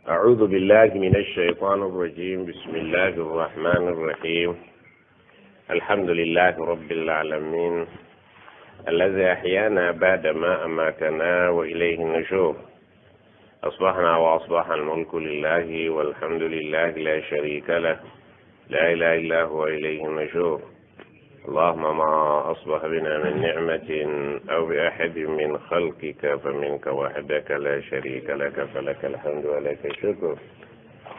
أعوذ بالله من الشيطان الرجيم. بسم الله الرحمن الرحيم. الحمد لله رب العالمين الذي أحيانا بعدما أماتنا وإليه النشور. أصبحنا وأصبح الملك لله والحمد لله لا شريك له، لا إله إلا هو إليه النشور. اللهم ما أصبح بنا من نعمة أو بأحد من خلقك فمنك وحدك لا شريك لك، فلك الحمد ولك الشكر.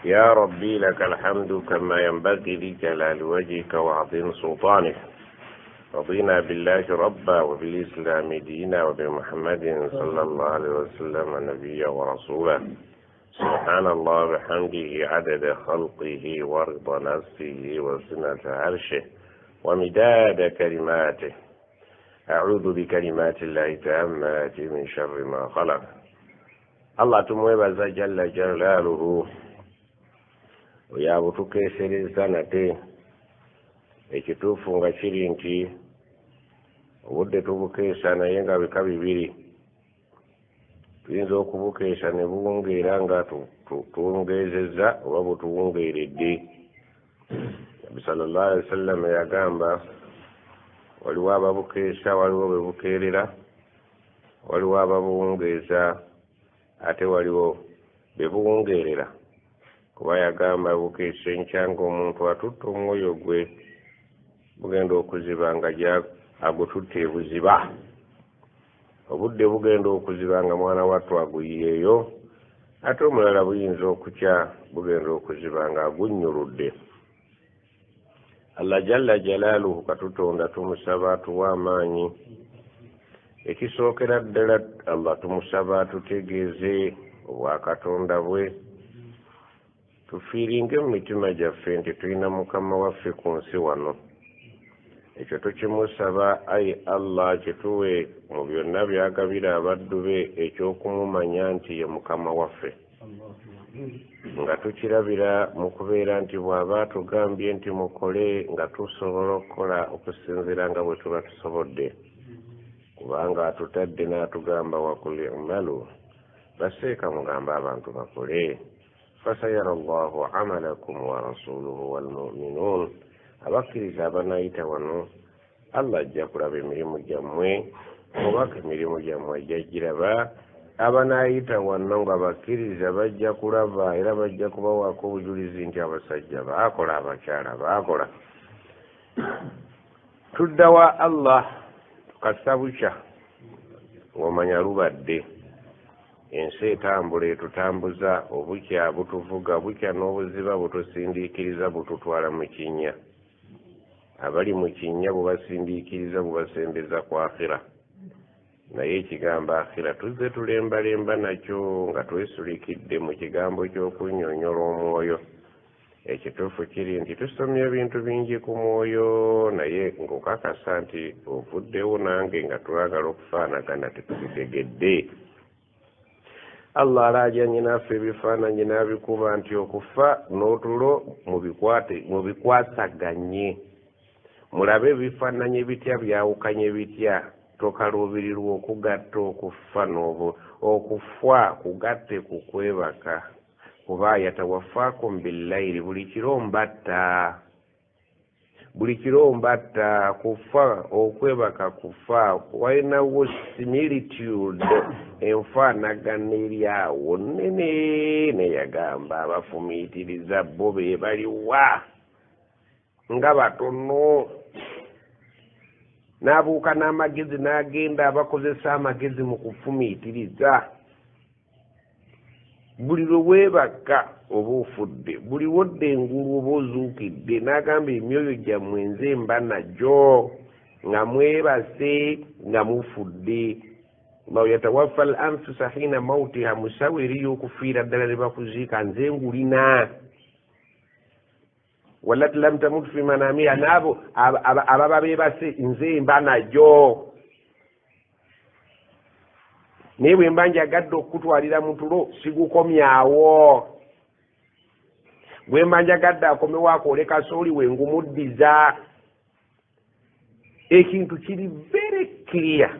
يا ربي لك الحمد كما ينبغي لجلال وجهك وعظيم سلطانك. رضينا بالله ربا وبالإسلام دينا وبمحمد صلى الله عليه وسلم نبيا ورسولا. سبحان الله بحمده عدد خلقه ورضا نفسه وزنة عرشه ومداد كلماته. أعوذ بكلمات الله التامات من شر ما خلق. الله tumwebaza jalla jalaaluhu oyabutukeesereza nate. Ekituufu nga kiri nti obudde tubukeesa naye nga bika bibiri. Tuyinza okubukeesa ne buwungeera nga tuwungeezezza oba butuwungeeredde. Nabbi sallallahu alaihi wasallam yagamba waliwo ababukeesa, waliwo be bukeerera, waliwo ababuwungeeza, ate waliwo be buwungeerera. Kuba yagamba bukeesa enkya ng'omuntu atutte omwoyo gwe bugenda okuziba nga agututte ebuziba. Obudde bugenda okuziba nga mwana wattu aguyiyeeyo, ate omulala buyinza okukya bugenda okuziba nga agunnyuludde. Allah jalla jalaaluhu katutonda tumusaba atuwa amaanyi. Ekisookera ddala Allah tumusaba atutegeeze obwakatonda bwe, tufiiringe mu mitima gyaffe nti tulina Mukama waffe ku nsi wano. Ekyo tukimusaba, ayi Allah kituwe mu byonna byagabira abaddu be ekyokumumanya nti ye Mukama waffe, nga tukirabira mu kubeera nti bw'aba atugambye nti mukole nga tusobola okukola okusinziira nga bwe tuba tusobodde, kubanga atutadde n'atugamba wakul i'malu, baseeka mugambe abantu bakole, fasayara Allahu amalakum wa rasuluhu walmu'minuun. Abakkiriza abanaayita wano Allah ajja kulaba emirimu gyammwe, obaka emirimu gyammwe ajja giraba. Abanaayita wano nga bakkiriza bajja kulaba era bajja kubawaako obujulizi nti abasajja baakola, abakyala baakola. Tudda wa Allah tukasabukya ng'omanya lubadde. Ensi etambula etutambuza, obukya butuvuga, bukya n'obuziba butusindiikiriza bututwala mu kinnya. Abali mu kinnya bubasindiikiriza bubasembeza ku akhira. Naye ekigambo akhira tuzze tulembalemba nakyo nga twesulikidde mu kigambo ky'okunnyonnyola omwoyo. Ekituufu kiri nti tusomye ebintu bingi ku mwoyo, naye ng'okakasa nti ovuddewo nange nga twagala okufaanagana tetubitegedde. Allah alaajanye naffe ebifaananyi n'abikuba nti okufa n'otulo mubikwasaganye. Mulabe ebifaananyi bitya, byawukanye bitya. Tokaluubirirwa okugatta okufa okufa kugatte ku kwebaka, kuba yatawafaakum billayli, buli kiro mbatta, buli kiro mbatta. Kufa okwebaka kufa walinawo similitude, enfaanagana eri awo nnene. Neyagamba abafumiitiriza bo be baliwa nga batono. N'abuuka n'amagezi n'agenda abakozesa amagezi mu kufumiitiriza. Buli lwe weebaka oba ofudde, buli lwodda engulu oba ozuukidde. N'agamba emyoyo gyammwe nze mba nagyo nga mwebase nga mufudde. Allahu yatawaffa al anfusa hina mautiha, musawo eriyo okufiira ddala ne bakuziika nze ngulina. Wallati lam tamut fi manamiha, n'abo ababa beebase nze mba nagyo. Naye bwe mba njagadde okukutwalira mu tulo sigukomyawo, bwe mba njagadde akomewo akoole kasooli we ngumuddiza. Ekintu kiri very clear.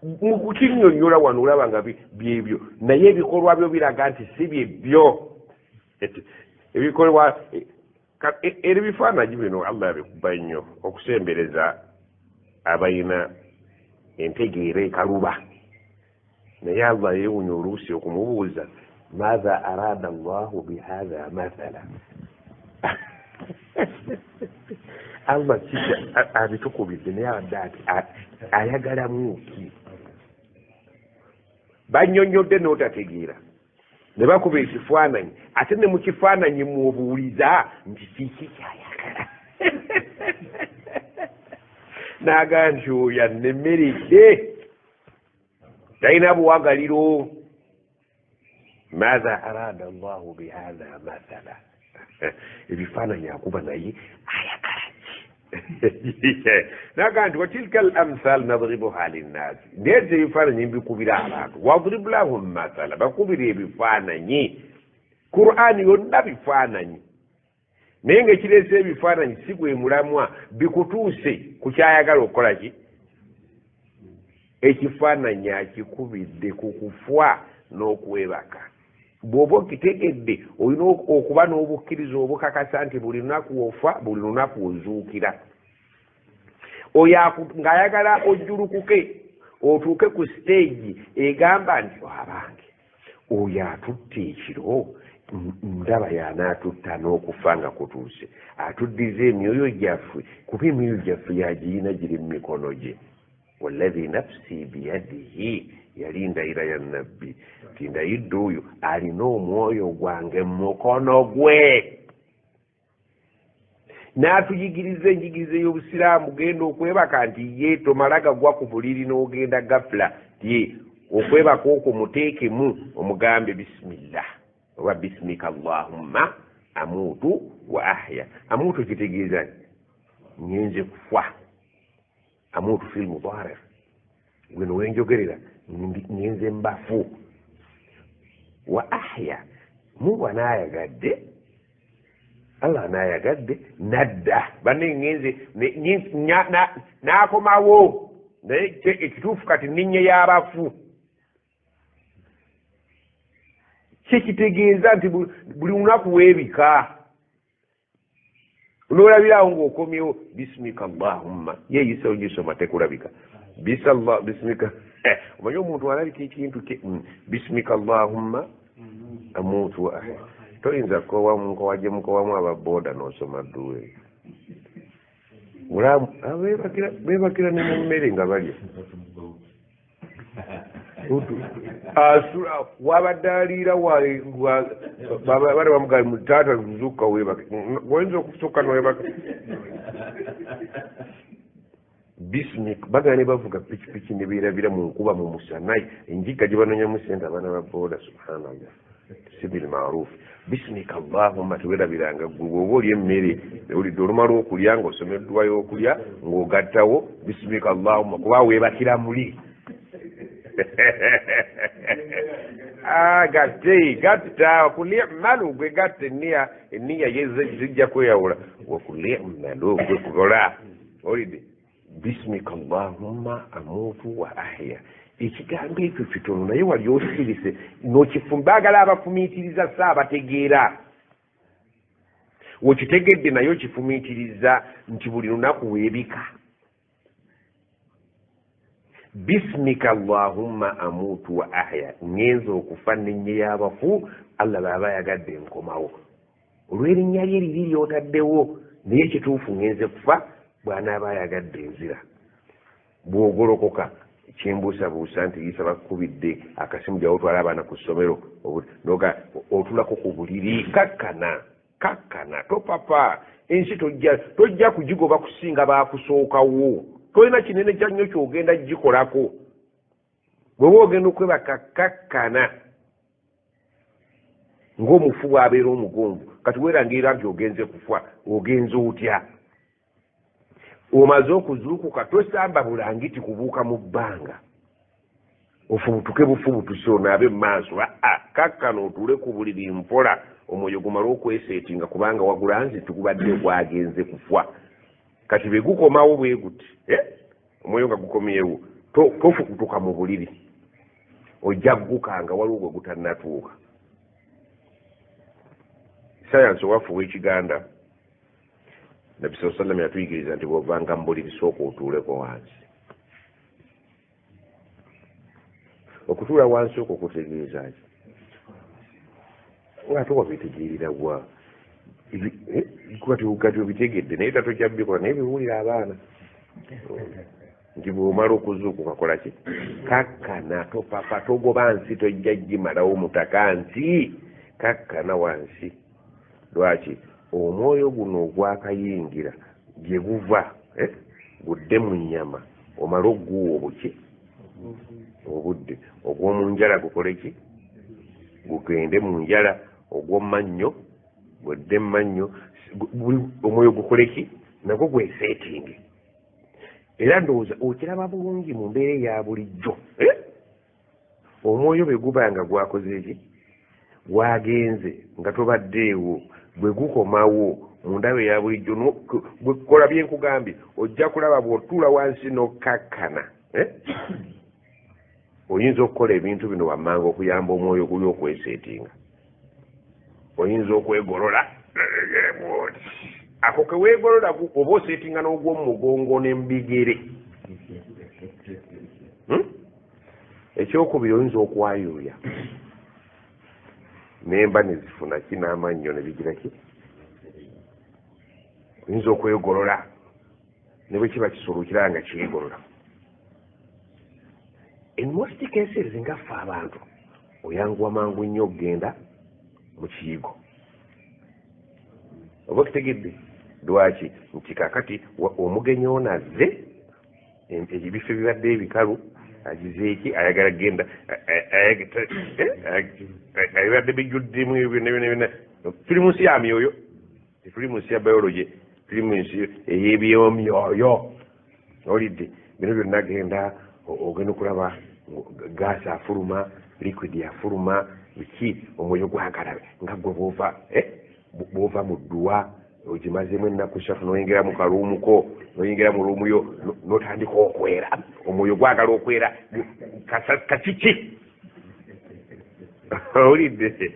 Mu kukinnyonnyola wano olaba nga byebyo, naye ebikolwa byo biraga nti si byebyo. Ebikolwa era ebifaananyi bino Allah yabikuba nnyo okusembereza abalina entegeera ekaluba. Naye Allah yeewunya oluusi okumubuuza maatha arada Allahu bihatha mathala. Allah kiki abitukubidde naye abadde ati ayagalamu ki? Bannyonnyodde n'otategeera ne bakuba ekifaananyi, ate ne mu kifaananyi mwobuuliza nti kiki kyayagala. N'agamba nti oyo annemeredde, talina buwagaliro. Maatha arada Allahu bihatha mathala. Ebifaananyi akuba naye ayagala ki? N'agamba nti watilka al amthal nadribuha linnaasi, ndeeta ebifaananyi mbikubira abantu. Wadrib lahum mathala, bakubira ebifaananyi. Qur'ani yonna bifaananyi, naye ng'ekireese ebifaananyi si gwe mulamwa, bikutuuse ku kyayagala okukola ki? Ekifaananyi akikubidde ku kufa n'okwebaka. Bw'oba okitegedde olina okuba n'obukkiriza obukakasa nti buli lunaku ofa, buli lunaku ozuukira. Oyo ng'ayagala ojjulukuke otuuke ku siteegi egamba nti abange oyo atutta ekiro ndaba y'anaatutta n'okufa nga kutuuse, atuddiza emyoyo gyaffe, kuba emyoyo gyaffe yagirina giri mu mikono gye. Walladhi nafsi biyadihi, yali ndayira ya nabbi nti ndayidde oyo alina omwoyo gwange mu mukono gwe. N'atuyigiriza enjigiriza ey'obusiraamu, genda okwebaka nti ye tomala gagwa ku buliri n'ogenda gafula, ye okwebaka okwo muteekemu omugambe bisimillah oba bisimika Allahumma amuutu wa ahya. Amuutu kitegeeza ngenze kufa. Amuutu fil mudari, gweno wenjogerera ngenze mbafu. Wa ahya, Mungu anaayagadde, Allah anaayagadde nadda banne ngenze n'akomawo, naye ekituufu kati nninnya y'abafu. Kyekitegeeza nti buli lunaku weebika n'olabirawo ng'okomyewo bisimika Allahumma, yeeyisa ogisoma tekulabika bisimika. Omanyi omuntu alabika ekintu kye bisimika Allahumma amuutu wa ahya. Toyinza kukowa gye mukowamu ababooda n'osoma dduwa eyo. Beebakira ne mu mmere nga balya. Asula wabadde aliira bali bamugamba taata zuukuka weebake, oyinza okusukka n'weebaka. Bismik bagala ne bavuga pikipiki ne beerabira mu nkuba mu musana, enjigga gye banoonyamu ssente abaana ba booda. Subhanallah, si bil maarufu. Bismika Allahumma, teweerabiranga ggwe bw'oba olya emmere olidde olumala okulya ng'osoma edduwa y'okulya ng'ogattawo bisimika Allahumma, kuba weebakira muli. Gatte gatta kulimalu gwe gatta enniya, enniya zijja kweyawula. Wakulimalu gwe kukola olidde bisimika Allahumma amuutu wa ahya. Ekigambo ekyo kitono naye wali osirise n'okifumba. Baagala abafumiitiriza si abategeera. Wekitegedde naye okifumiitiriza nti buli lunaku weebika. Bisimika Allahumma amuutu wa ahya, ngenza okufa nnennye y'abafu, Allah bw'aba ayagadde nkomawo. Olw'erinnya lye liri ly'otaddewo, naye ekituufu ngenze kufa, bw'anaaba ayagadde nzira. Bw'ogolokoka kyembuusabuusa nti Isa bakukubidde akasimu gyawe otwala abaana ku ssomero, otulako ku buliri, kakkana kakkana, topapa. Ensi tojja kugigoba kusinga baakusookawo. Tolina kinene kya nnyo ky'ogenda gikolako. Bw'oba ogenda okwebaka kakkana ng'omufu bw'abeera omugonvu. Kati weerangirira nti ogenze kufa, ogenze otya? Omaze okuzuukuka tosamba bulangiti kubuuka mu bbanga, ofubutuke bufubutuse onaabe mu maaso. Kakkana otuule ku buliri mpola, omwoyo gumale okweseetinga, kubanga wagulanze tigubadde gwagenze kufa. Kati bwe gukomawo bwe guti, omwoyo nga gukomyewo, Tofukutuka mu buliri, ojja ggukanga waliwo gwe gutannatuuka. Sayansi owaffe ow'ekiganda Nabbi saa sallam yatuyigiriza nti bw'ovanga mu buliri sooka otuuleko wansi. Okutuula wansi okwo kutegeeza ki? Ng'ate wabitegeerera wa? Kati obitegedde naye tatojja bikola, naye biwulira abaana nti bw'omala okuzuukuka kola ki? Kakkana, topapa, togoba nsi, tojja gimalawo mutaka nsi, kakkana wansi. Lwaki? Omwoyo guno ogwakayingira gye guva gudde mu nnyama, omale ogguwa obuki obudde, ogw'omu njala gukole ki? Gugende mu njala, ogw'omumannyo gudde mu mannyo, omwoyo gukole ki? Nagwo gweseetinge. Era ndowooza okiraba bulungi mu mbeera eya bulijjo, omwoyo bwe guba nga gwakoze ki? Gwagenze nga tobaddeewo, bwe gukomawo mu ndaba eya bulijjo, kola bye nkugambye, ojja kulaba bw'otuula wansi n'okkakkana. Oyinza okukola ebintu bino wammanga okuyamba omwoyo guli okweseetinga. Oyinza okwegolola, ako ke weegolola oba oseetinga n'ogw'omu mugongo n'embigere. Ekyokubiri, oyinza okwayuuya nemba ne zifuna ki n'amannyo ne bigira ki. Oyinza okwegolola ne bwe kiba kisolo kiraba nga kyegolola. In most cases nga ffe abantu oyanguwa mangu nnyo okugenda mu kiyigo, oba okitegedde? Lwaki? Nti kakati omugenyi ono azze, ebifo ebibadde ebikalu agizeeki, ayagala genda ebibadde bijjuddemu ebyo byonna byonna byonna. Tuli mu nsi ya myoyo, tetuli mu nsi ya biology, tuli mu nsi ey'ebyomyoyo. Olidde bino byonna, genda ogenda okulaba gaasi afuluma, liquid afuluma, biki, omwoyo gwagala nga gwe bwova bwova mu dduwa ogimazeemu ennaku 3, noyingira mu kaluumu ko, noyingira mu ruumu yo, notandika okwera, omwoyo gwagala okwera kakiki. Owulidde?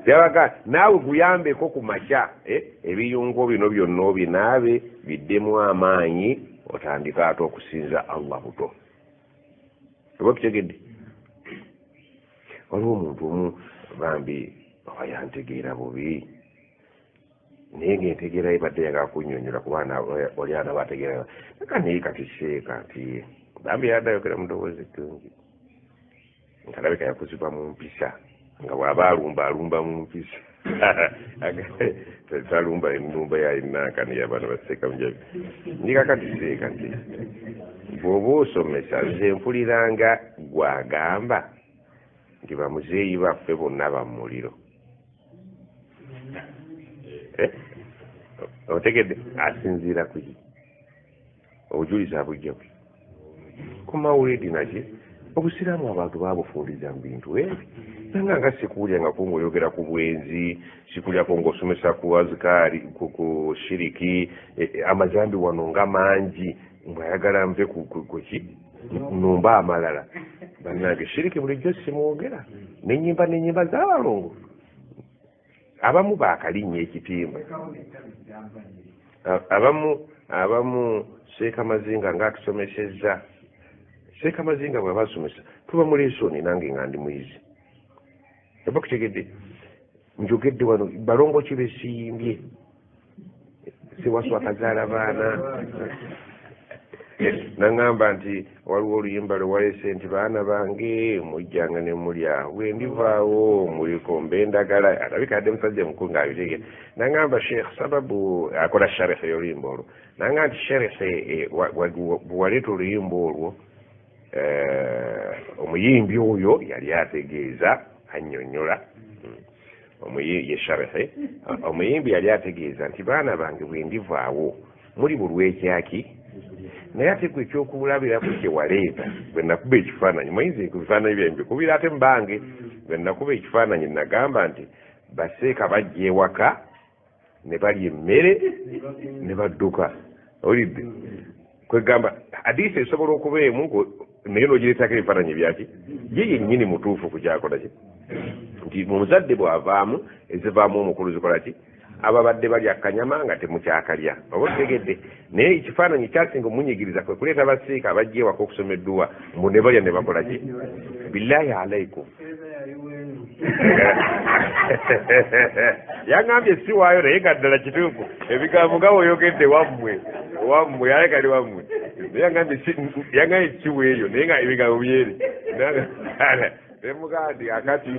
Yabaga naawe guyambeko ku makya, ebiyungo bino byonna obinaabe biddemu amaanyi, otandika ate okusinza Allah buto. Oba okitegedde? Waliwo omuntu omu bambi oba yantegeera bubi, naye ngaentegeera ye badde yagala kunnyonnyola kuba oli anaba ategeera aka, naye kati seeka nti bambi yadde ayogera mu ddoboozi eddungi, nkalabika yakuzibwa mu mpisa, nga bw'aba alumba alumba mu mpisa, talumba ennumba yalinankani yabaana baseeka mujabi. Ndi kakati seeka nti bw'oba osomesa, nze mpuliranga gwagamba nti bamuzeeyi baffe bonna bamuliro. Otegedde? Asinziira kuki? Obujulizi abujja ku mawuledi naki? Obusiraamu abantu babufundiza mu bintu ebi, nanga nga sikuwulya nga kunga oyogera ku bwenzi, sikulyako ng'osomesa ku azikaari, ku shiriki, amazambi wano nga mangi, mbwayagala nve kuki numba amalala. Bannange, shiriki bulijjo simwogera nenyimba nenyimba z'abalongo abamu bakalinnya ekitimba, abamu Seeka Mazinga ng'atusomesezza. Seeka Mazinga bw'aba asomesa tuba mu lesson, nange nga ndi muyizi. Oba kutegedde? Njogedde wano balongo ki besiyimbye? Sewaswa akazaala baana naŋŋamba nti waliwo oluyimba lwe walese nti baana bange mujjanga ne mulya, bwe ndivaawo muliko mbendagala. Alabika adde musajja mukulu ng'abitegera. Naŋŋamba Sheikh sababu akola sharehe y'oluyimba olwo, naŋŋamba nti sharehe bwe waleeta oluyimba olwo, omuyimbi oyo yali ategeeza, annyonnyola ye sharehe, omuyimbi yali ategeeza nti baana bange bwe ndivaawo muli bulwekyaki, naye ate gwe ekyokulabirako kye waleeta, bwe nakuba ekifaananyi, muyinza ebifaananyi byange mbikubira ate mubange, bwe nakuba ekifaananyi nagamba nti baseeka bajja ewaka ne balya emmere ne badduka. Olidde? Kwegamba hadisi esobola okuba emu naye n'ogireetako ebifaananyi byaki ye yennyini mutuufu ku kyakola ki nti omuzadde bw'avaamu ezivaamu omukulu zikola ki ababadde balya kanyama nga temukyakalya oba otegedde. Naye ekifaananyi kyasinga omunyigiriza kwe kuleeta basiika abajja ewaka okusoma edduwa mbu ne balya ne bakola ki. Billahi alaikum yangambye si waayo naye nga ddala kituufu ebigambo nga bw'oyogedde wammwe wammwe aye kali wammwe naye yangambye kiweeyo naye nga ebigambo byeri nemugaa nti akati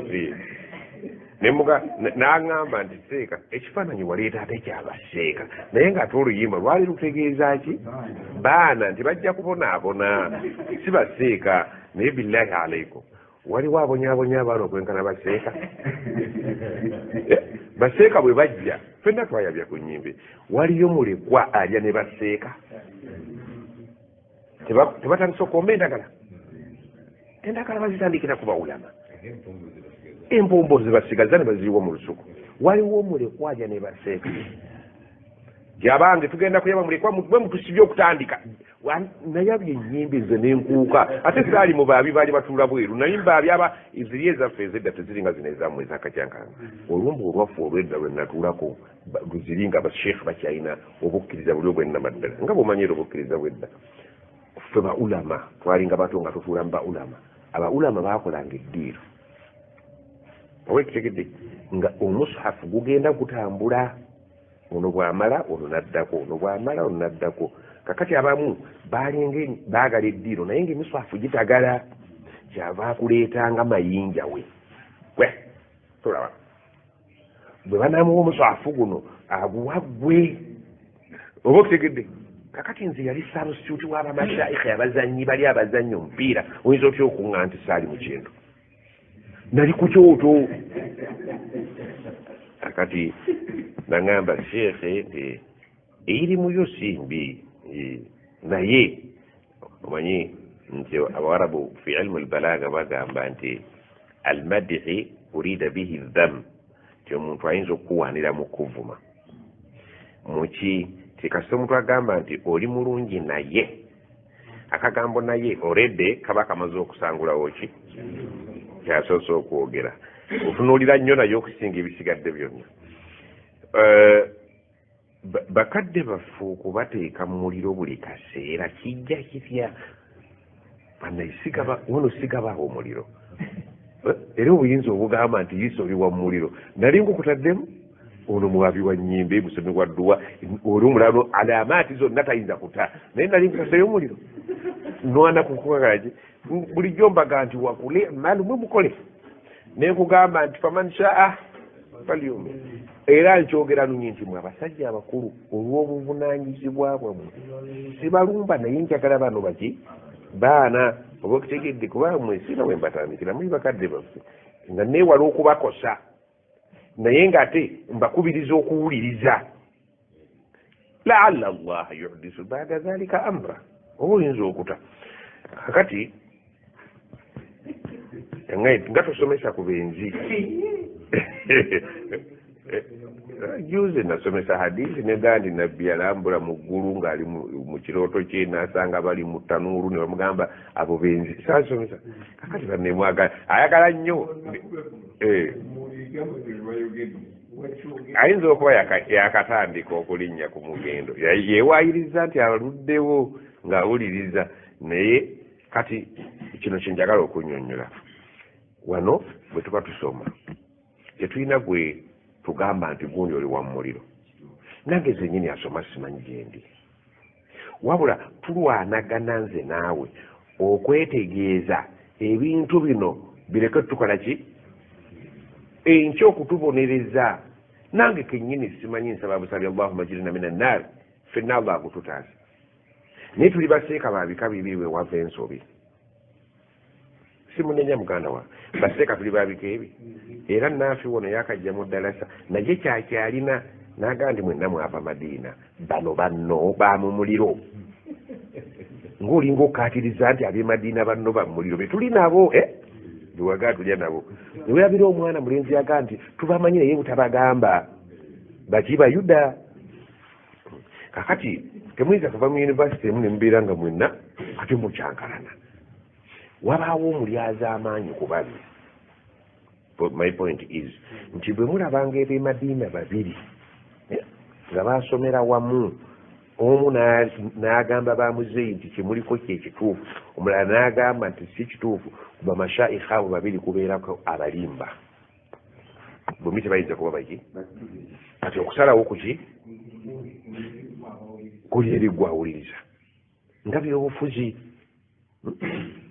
nemuga n'aŋŋamba nti seeka ekifaananyi waleeta ate kyabaseeka naye ng'ate oluyimba lwali lutegeeza ki baana nti bajja kubonaabona si baseeka. Naye billahi alaikum waliwo abonyaabonya abaana okwenkana baseeka. Baseeka bwe bajja ffenna twayabya ku nnyimbe waliyo mulekwa alya ne baseeka tebatandise okuwomba endagala endagala bazitandikira ku bawulama empombo zibasigaza ne baziyiwa mu lusuku. Waliwo omulekwa alya ne baseeka gyabange tugenda kuyaba mulekwa bwe mutusibye okutandika nayabye ennyimbe nze nenkuuka ate saali mu baabi baali batuula bweru naye mbaabi aba ziri ezaffe ezedda teziringa zino ezammwe ezakacyankange. Olumba olwaffe olwedda lwe natuulako luziri nga basheekh bakyalina obukkiriza buli obwennamaddala nga bw'omanyi era obukkiriza bwedda. Ffe ba ulama twalinga bato nga tutuula mu ba ulama. Aba ulama baakolanga eddiiro oba ekitegedde nga omusahafu gugenda gutambula ono bw'amala ono n'addako ono bw'amala ono n'addako. Kakati abamu baalinga baagala eddiiro naye ng'emiswafu gitagala kyava akuleetanga mayinja we gwe tolaba bwe banaamuwa omuswafu guno aguwa ggwe oba okitegedde. Kakati nze yali substitute w'abamashaikhe abazannyi bali abazannya omupiira oyinza otya okuŋŋa nti saali mu kintu nali ku kyoto. Kakati naŋŋamba sheekhe nti erimu yo si mbi naye omanyi nti abawarabu fi ilmu albalaga bagamba nti almadihi urida bihi dham nti omuntu ayinza okukuwaanira mu kuvuma muki ti kasita omuntu agamba nti oli mulungi naye akagambo naye oredde kaba kamaze okusangulawo ki kyasoose okwogera otunuulira nnyo naye okusinga ebisigadde byonna. Bakadde baffe okubateeka mu muliro buli kaseera kijja kitya wano sigabaawo omuliro era obuyinza obugamba nti yisa oli wa muliro nali nkukutaddemu ono mwabi wa nnyimbe musomi wa dduwa oli omulala alamaati zonna tayinza kuta naye nali nkutaddeyo omuliro nwana kukukalaki bulijjo mbaga nti wakule malumwe mukole nenkugamba nti faman shaa falyumin. Era nkyogera lunyi nti mwe abasajja abakulu olw'obuvunaanyizibwa bwammwe sibalumba naye njagala bano baki baana oba okitegedde kuba mmwe sina we mbatandikira muli bakadde baffe nga neewala okubakosa naye ng'ate mbakubiriza okuwuliriza laalla allaha yuhdisu bada dhalika amra oba oyinza okuta. Kakati nga tosomesa ku benzi juzi nasomesa hadisi negandi nabbi yalambula mu ggulu ng'ali mu kirooto kye n'asanga bali mu tanuulu ne bamugamba abo benzi saasomesa. Kakati bannemwagala ayagala nnyo ayinza okuba yakatandika okulinnya ku mugendo yeewaayiriza nti aluddewo ng'awuliriza naye kati kino kye njagala okunnyonnyola wano bwe tuba tusoma tetulina gwe tugamba nti gundi oli wa muliro nange zennyini asoma simanyi gyendi wabula tulwanagana nze naawe okwetegeeza ebintu bino bireke tukola ki enkya okutubonereza nange kennyini simanyi nsaba busabi allahumma jirna mina nnaar ffenna Allah akututaasa naye tuli baseeka ba bika bibiri we wava ensobi simunenya muganda wange baseeka tuli ba bika ebi era naafi wono yakajja mu ddalasa naye kyakyalina n'agamba nti mwenna mwava Madiina bano banno ba mu muliro ng'olinga okkaatiriza nti ab'e Madiina banno ba mu muliro be tuli nabo bewagaa tulya nabo neweyabira omwana mulenzi yagaa nti tubamanyi naye butabagamba baki Bayuda. Kakati temuyinza kuva mu yunivasite emu ne mubeera nga mwenna ate mukyankalana. Wabaawo omulyazaamaanyi ku babiri. My point is nti bwe mulabanga eb'e Madiina babiri nga baasomera wamu, omu n'agamba bamuzeeyi nti kyemuliko kye kituufu, omulala n'agamba nti si kituufu, ku bamashaikha abo babiri kubeerako abalimba. Bombi tebayinza kuba baki? Kati okusalawo kuki kuli eri ggwe awuliriza nga byobufuzi.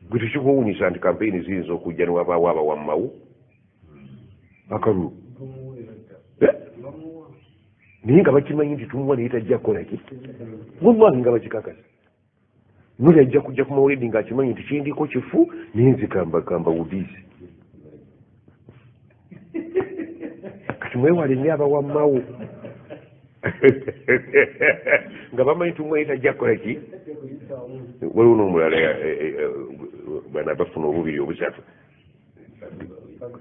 Gwe tekikuwunyisa nti kampeyini ziyinza okujja ne wabaawo abawammawo akalulu, naye nga bakimanyi nti tumuwa naye tajja kukola ki? Wallahi nga bakikakasa. Noli ajja kujja ku mawuledi ng'akimanyi nti kindiko kifu, naye nze kamba wudiisi. Kati mwewale nnyo abawammawo nga bamanyi tumuwa naye tajja kukola ki? Waliwo n'omulala bana bafuna obubiri obusatu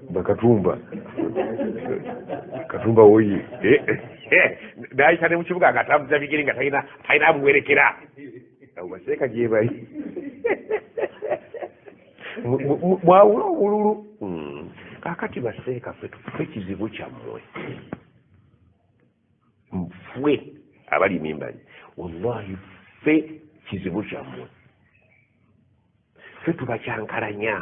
bakatumba katumba woye nayita ne mu kibuga nga atambuza bigere nga talina amuwerekera. Abo baseeka gye bali. Mwawule obululu. Kaakati baseeka ffe kizibu kyammwe, ffe abali mimbali, wallahi ffe kizibu kyammwe, ffe tubakyankalanya.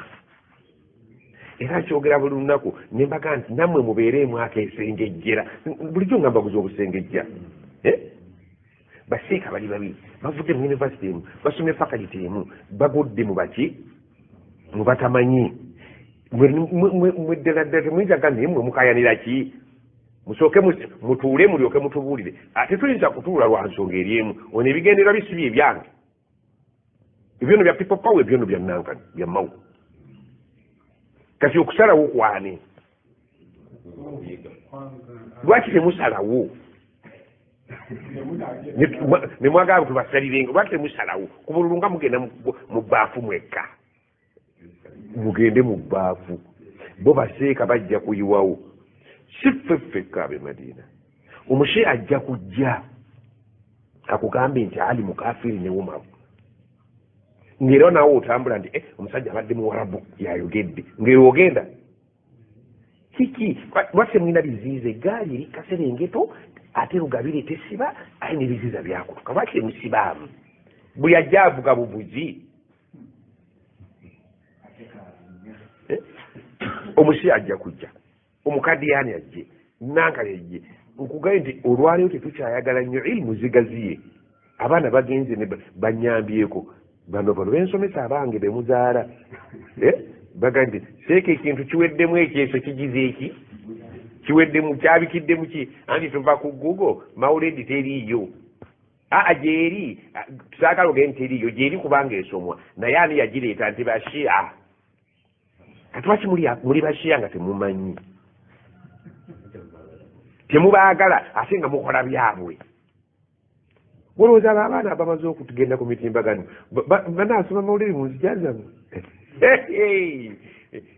Era nkyogera buli lunaku ne mbaga nti nammwe mubeereemu akesengejjera. Bulijjo nga mbaguza obusengejja. Baseeka bali babiri bavudde mu yunivasite emu, basomye fakalite emu, bagudde mu baki mu batamanyi. Mwe ddala ddala temuyinza ga naye mmwe mukayanira ki? Musooke mutuule mulyoke mutubuulire. Ate tuyinza kutuula lwa nsonga eri emu, ono ebigendererwa bye si bye byange, ebyono bya people power, ebyono bya nankani bya mawu. Kati okusalawo kwani? Lwaki temusalawo? Ne mwagala tubasalirenga, lwaki temusalawo? Ku bululu nga mugenda mu bbaafu mwekka, mugende mu bbaafu, bo baseeka bajja kuyiwawo. Si ffe ffekka ab'e Madiina. Omushe ajja kujja akugambe nti Ali mukafiri ne Umaru, ng'era naawe otambula nti omusajja abadde muwarabu yayogedde, ng'era ogenda kiki? Lwaki temulina biziiza? Eggaali eri kaserengeto ate lugabire tesiba, aye n'ebiziiza byakutuka. Lwaki temusibaamu? Buli ajja avuga buvuzi. Omusi ajja kujja, omukadiyani ajje, nankali ajje. Nkugaye nti olwaleero tetukyayagala nnyo ilimu zigaziye. Abaana bagenze ne banyambyeko bano bano bensomesa abange bemuzaala, baga nti seeka ekintu kiweddemu, ekyeso kigize eki kiweddemu, kyabikiddemu ki? Anti tuva ku Google, mawuledi teriiyo. Aa gyeri saagala ogende teriiyo, gyeri kubanga esomwa, naye ani yagireeta? Nti bashia. Kati lwaki muli bashia nga temumanyi, temubaagala ate nga mukola byabwe? Olowooza abo abaana abamaze okutugenda ku mitimbagano banaasoma mawulire mu nzija zammwe?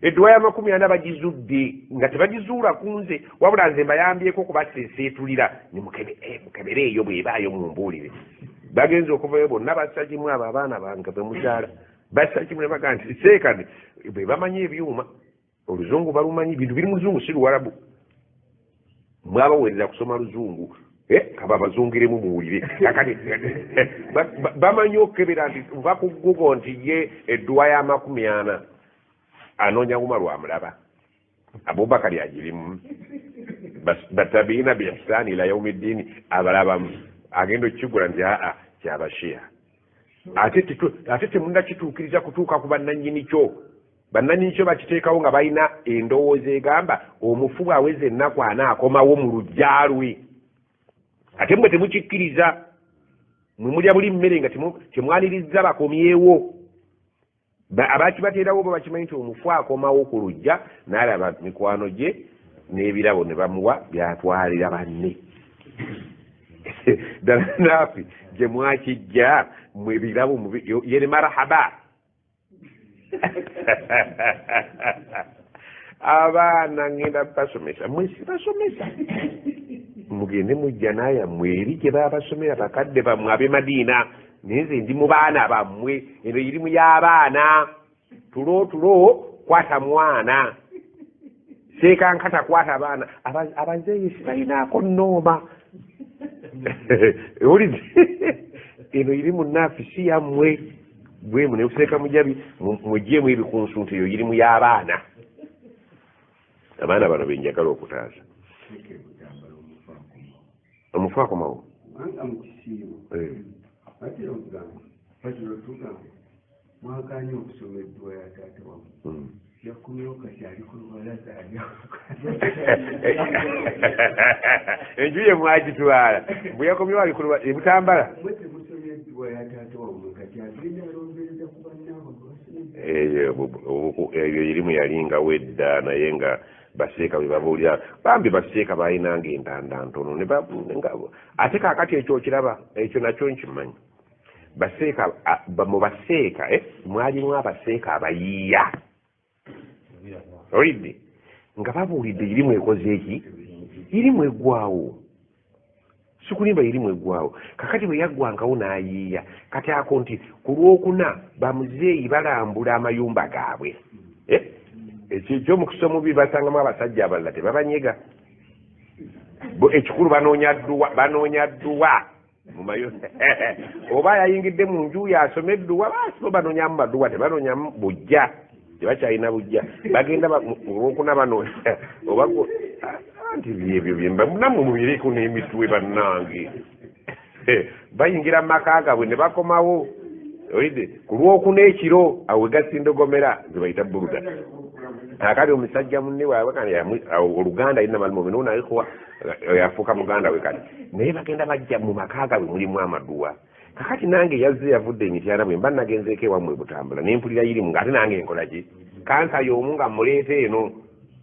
Edduwa ya 40 bagizudde nga tebagizuula ku nze, wabula nze mbayambyeko okubaseeseetulira mukebere eyo bw'ebaayo mumbuulire. Bagenze okuvayo bonna bassa kimu, abo abaana bange be muzaala bassa kimu ne bagaa nti seekane bwe bamanyi ebyuma, oluzungu balumanyi, bintu biri muzungu si luwarabu. Mwabaweereza kusoma luzungu, kaba bazungiremu muwulire. Kakati bamanyi okukebera nti nva ku Google nti ye edduwa ya 40 anoonya Umaru amulaba, Abubakari agirimu, batabiina bi ihsani ila yaumi ddiini abalabamu, agenda okukigula nti aa kyabashia. Ate temunnakituukiriza kutuuka ku bannannyini kyo. Bannannyini kyo bakiteekawo nga balina endowooza egamba omufu bw'aweza ennaku 40 akomawo mu luggya lwe. Ate mmwe temukikkiriza, mwe mulya buli mmere nga temwanirizza bakomyewo. Abakibateerawo bo bakimanyi nti omufu akomawo ku luggya n'alaba mikwano gye n'ebirabo ne bamuwa byatwalira banne. Ddala naafi gye mwakijja mwe ebirabo yere marahaba. Abaana ngenda basomesa, mwe sibasomesa. Mugende mujjana yammwe eri gye babasomera bakadde bammwe ab'e Madiina, naye nze ndi mu baana bammwe, eno irimu y'abaana. Tulo tulo kwata mwana, seekankata kwata baana. Abazeeyi sibalinaako nnooma. Owulidde? Eno irimu naafi si yammwe, bwemu ne buseeka mujabi muggyemu ebikunsu nti eyo irimu y'abaana. Abaana bano be njagala okutaasa. Omufu akomawo. Kubanga mu kisiibo batera okugamba, batera otugamba mwagaanye okusoma edduwa ya taata wammwe, yakomyewo kati ali ku lubalaza ali. Enju ye mwagitwala, bwe yakomyewo ali ku lubalaza e Butambala. Mwe temusomye edduwa ya taata wammwe, kati agenda alombereza ku bannaabwe basomye. Eyo irimu yalingawo edda, naye nga baseeka bwe babuulira bambi baseeka balinanga entanda ntono ne ate kaakati ekyo okiraba, ekyo nakyo nkimanyi. Baseeka mu baseeka mwalimu abaseeka abayiiya, olidde nga babuulidde irimu ekoze eki, irimu eggwawo, sikulimba irimu eggwawo. Kakati bwe yaggwangawo n'ayiiya, kati ako nti ku lwokuna bamuzeeyi balambula amayumba gaabwe. Ekyo ekyomukisa omubi basangamu abasajja abalala tebabanyega, ekikulu banoonya dduwa, banoonya dduwa oba yayingidde mu nju yasoma edduwa, basi bo banoonyamu maduwa, tebanoonyamu bujja, tebakyalina bujja, bagenda olwokuna banoonya oba anti byebyo byemba nammwe mubireko n'emitwe bannange. Bayingira mu maka gaabwe ne bakomawo, olidde ku lwokuna ekiro awo we gasindogomera ze bayita buluda. Akali omusajja munne waabwe kati oluganda alina malumu naikuwa yafuuka muganda we kati, naye bagenda bajja mu maka gaabwe mulimu amaduwa. Kakati nange yazze yavudde emityana, bwe mba nagenzeeko ewammwe Butambula ne mpulira irimu ng'ate nange nkola ki, kansa y'omu nga muleeta eno,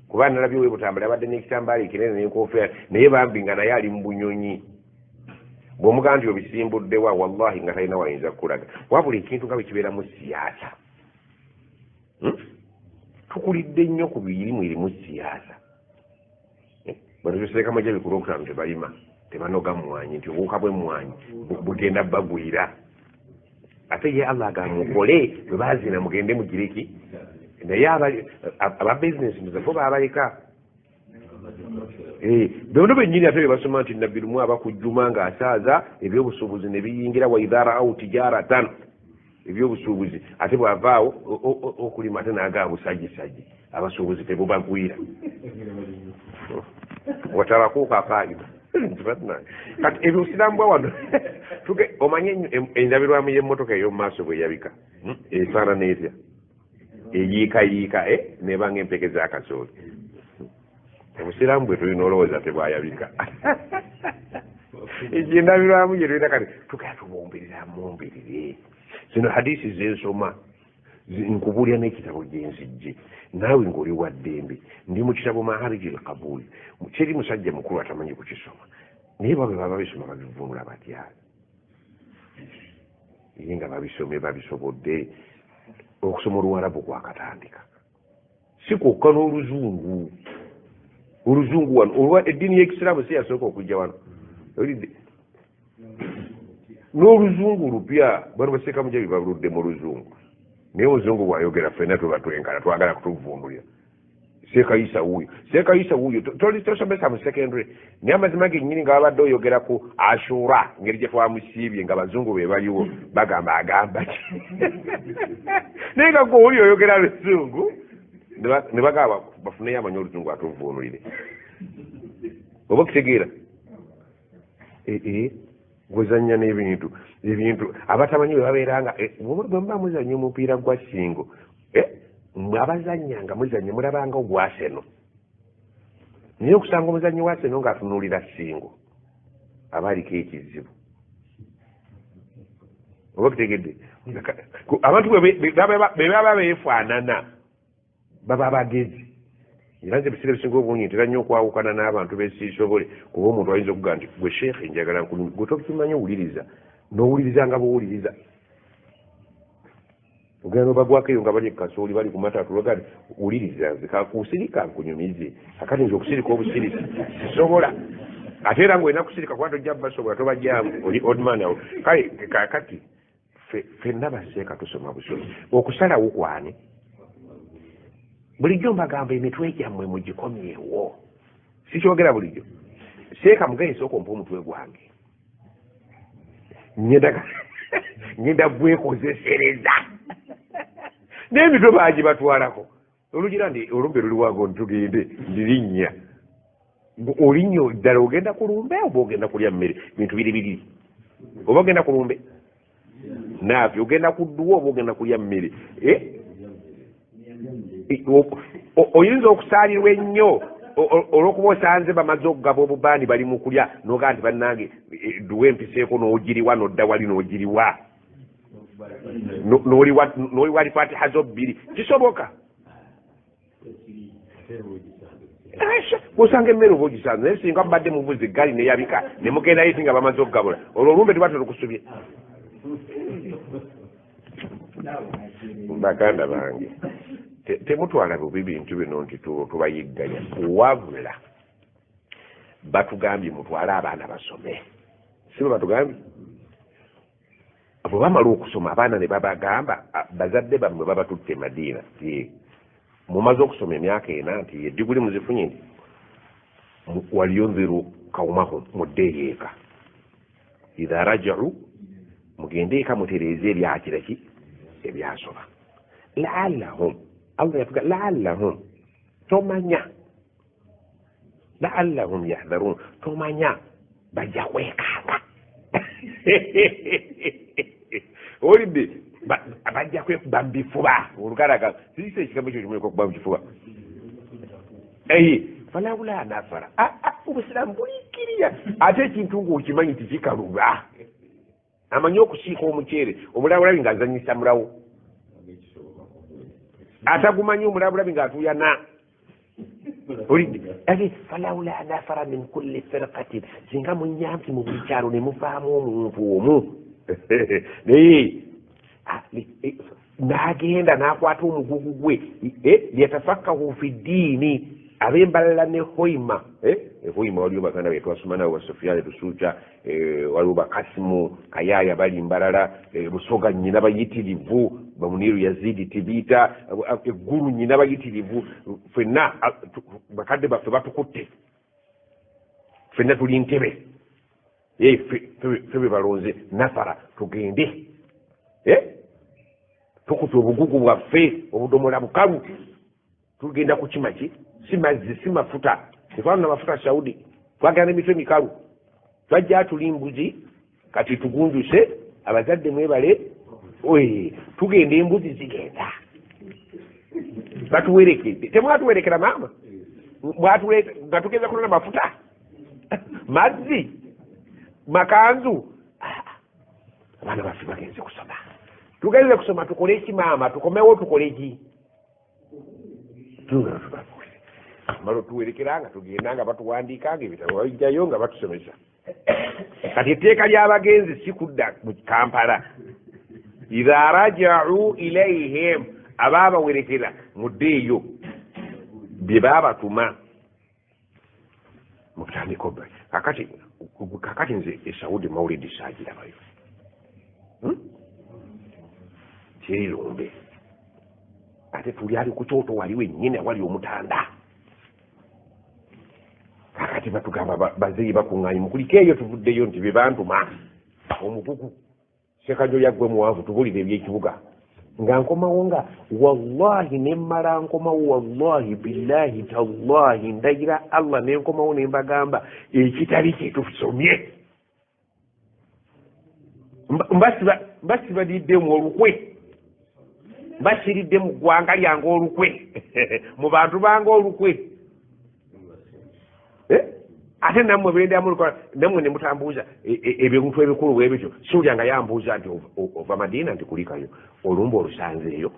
kuba nalabye owe Butambula abadde n'ekitambaala ekinene n'enkofiira, naye bambi nga naye ali mu bunyonyi. Bw'omugamba nti obisimbuddewa, wallahi nga talina wayinza kukulaga. Wabula ekintu nga bwe kibeeramu siyaasa, tukulidde nnyo ku birimu erimu siyaasa. Bano tuseeka majabi ku lwokutaano tebalima, tebanoga mmwanyi, nti obuwuka bw'emmwanyi bugenda bagwira. Ate ye Allah agamba mukole bwe baazina mugende mugireki, naye aba bizinesi muzafo baabaleka. Bano bennyini ate be basoma nti nabbi lumu abakujjuma ng'asaaza ebyobusuubuzi ne biyingira wa idha ra'aw tijaratan, ebyobusuubuzi, ate bw'avaawo okulima ate n'agaa busajjisajji, abasuubuzi tebubagwira. Watarakuuka qaa'ima. Kati ebyo obusiraamu bwa wano omanye endabirwamu y'emmotoka ey'omu maaso bwe yabika efaanana etya, eyiikayiika n'eba ng'empeke z'akasooli. Obusiraamu bwe tulina olowooza tebwayabika. Ekyo endabirwamu gye tulina kati tugenda tubumbirira mumbirire. Zino hadisi zensoma nkubuulira n'ekitabo gye nzijje, naawe ng'oli wa ddembe. Ndi mu kitabo Maharij al-Qabul, kiri musajja mukulu atamanyi kukisoma, naye babe baba babisoma babivvuunula batya? Ye nga babisomye babisobodde. Okusoma Oluwarabu kwakatandika, si kwokka n'Oluzungu. Oluzungu wano olwa eddiini y'Ekisiraamu si yasooka okujja wano, n'Oluzungu lupya. Bano baseeka mujabi baludde mu Luzungu, naye Omuzungu bw'ayogera ffenna tuba twenkana, twagala kutuvvuunulira. Seeka Isa wuuyo, Seeka Isa wuuyo, tosomesa mu secondary, naye amazima gennyini nga babadde oyogera ku Ashura ngeri gye twamusiibye nga bazungu be baliwo bagamba agamba ki, naye nga gwe oli oyogera Luzungu ne bagamba bafuneyo amanyi Oluzungu atuvvuunulire. Oba okitegeera gwezannya n'ebintu ebintu abatamanyi bwe babeeranga bwe muba muzannya omupiira gwa ssingo, mwe abazannya nga muzannya mulabanga ogwa Arsenal, naye okusanga omuzannyi wa Arsenal ng'atunuulira ssingo aba aliko ekizibu. Oba okitegedde? Abantu bwe baba beefaanana baba bagezi. Era nze ebiseera ebisinga obungi ntera nnyo okwawukana n'abantu besiisobole, kuba omuntu ayinza okugamba nti gwe sheekhe njagala nkunyumye, gwe tokimanyi owuliriza, n'owuliriza nga bw'owuliriza. Ogenda n'obagwako eyo nga bali e Kasooli bali ku matatu, baga nti wuliriza nze kakusirika nkunyumize. Kakati nze okusirika obusirisi sisobola. Ate era ng'olina kusirika kuba tojja basobola tobajjamu oli old man awo. Kale kaakati ffenna baseeka tusoma busomi. Okusalawo kwani? Bulijjo mbagamba emitwe gyammwe mugikomyewo. Sikyogera bulijjo. Seeka mugaye sooka ompa omutwe gwange. Ngenda gwekozesereza. N'emitwe baagibatwalako. Olugira nti olumbe luli wago ntugende ndirinnya. Olinnyo ddala ogenda ku lumbe oba ogenda kulya mmere? Bintu biri bibiri. Oba ogenda ku lumbe? Naafi ogenda ku dduwa oba ogenda kulya mmere? Oyinza okusaalirwa ennyo olw'okuba osanze bamaze okugaba obubaani bali mu kulya n'ogaa nti bannange dduwa empiseeko n'ogiriwa n'odda wali n'ogiriwa. N'oliwa alifatiha zo bbiri. Kisoboka. Bw'osanga emmere oba ogisanze naye singa mubadde muvuze eggaali neyabika ne mugendayo ti nga bamaze okugabula olwo olumbe tuba terukusubye. Baganda bange temutwala bubi bintu bino nti tubayigganya wabula batugambye mutwale abaana basome. Si bwe batugambye? Bwe bamala okusoma abaana ne babagamba bazadde bammwe babatutte Madiina mumaze okusoma emyaka ena nti eddiguli muzifunye nti waliyunziru kawumahum muddeeyo eka idha rajau mugende eka mutereeze ebyakiraki ebyasoba laallahum Allah yatuga laallahum tomanya laallahum yahdharun tomanya bajja kwekanga olidde bajja kwekuba mu bifuba olugalaga sirisa ekigambo ekyo kimuleka okuba mu kifuba falawula nafara obusiraamu bulikiriya ate ekintu ng'okimanyi tikikaluba amanyi okusiika omuceere omulabulabi ng'azannyisa mulawo atagumanyi omulabulabi ng'atuuyana olidde ate falawula nafara min kulli firqatin singa munyampi mu buli kyalo ne muvaamu omuntu omu naye n'agenda n'akwata omugugu gwe yatafakkahu fi ddiini ab'embalala ne hoima hoima waliwo baganda be twasoma nabo basofiyani Lusuuca waliwo bakasimu Kayaaya bali mbalala Busoga nnyina bayitirivu Bamuniru Yazidi Tibiita eggulu nnyina bayitirivu ffenna bakadde baffe batukutte ffenna tuli ntebe ffe be balonze nafara tugende tukutte obugugu bwaffe obudomola bukalu tugenda kukima ki si mazzi si mafuta tetwanona mafuta Saudi twagala n'emitwe mikalu twajja tuli mbuzi kati tugunjuse abazadde mwebale tugenda embuzi zigenda batuwerekedde temwatuwerekera maama nga tugenda kunona mafuta mazzi makanzu abaana baffe bagenze kusoma tugenze kusoma tukole ki maama tukomewo tukole ki mala otuwerekera nga tugenda nga batuwandiika nga ebitabo babijjayo nga batusomesa kati etteeka ly'abagenzi si kudda mu Kampala idha rajau ilaihim abaabawerekera muddeeyo bye baabatuma mutandika kakati nze e Saudi mawulidi saagirabayo kirirumbe ate tuli ali ku kyoto wali wennyini awali omutanda kakati batugamba bazeeyi bakuŋŋaanye mukuliko eyo tuvuddeyo nti be bantuma omukugu Ssekanjo yaggwe muwanvu tubulire ebyekibuga nga nkomawo nga wallahi nemmala nkomawo wallahi billahi tallahi ndagira Allah nenkomawo ne mbagamba ekitali kyetusomye mbasibadiddemu olukwe mbasiridde mu ggwanga lyange olukwe mu bantu bange olukwe ate nammwe bendamu nammwe ne mutambuuza ebintu ebikulu bwe bityo siwulya nga yambuuza nti ova Madiina nti kulikayo olumba olusanzeeyo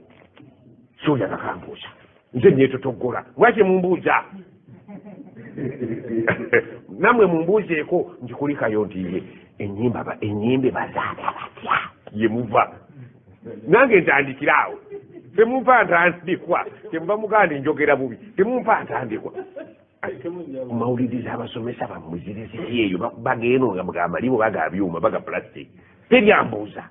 siwulya nga kambuuza nze neetotoggola lwaki mumbuuza nammwe mumbuuzeeko nti kulikayo nti ye ennyimbe bazaala batya ye muva nange ntandikira awo temumpa ntandikwa temuba mugandi njogera bubi temumpa ntandikwa. Mawulidi z'abasomesa bammwe ziri ziti eyo bageno nga amalibo baga byuma baga plastic teryambuuza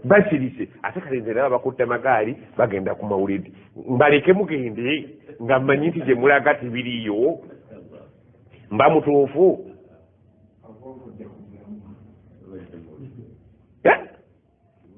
basirise ate kale nze naba bakutte amagaali bagenda ku mawulidi mbaleke mugende nga mmanyi nti gye mulaga tebiriiyo mba mutuufu.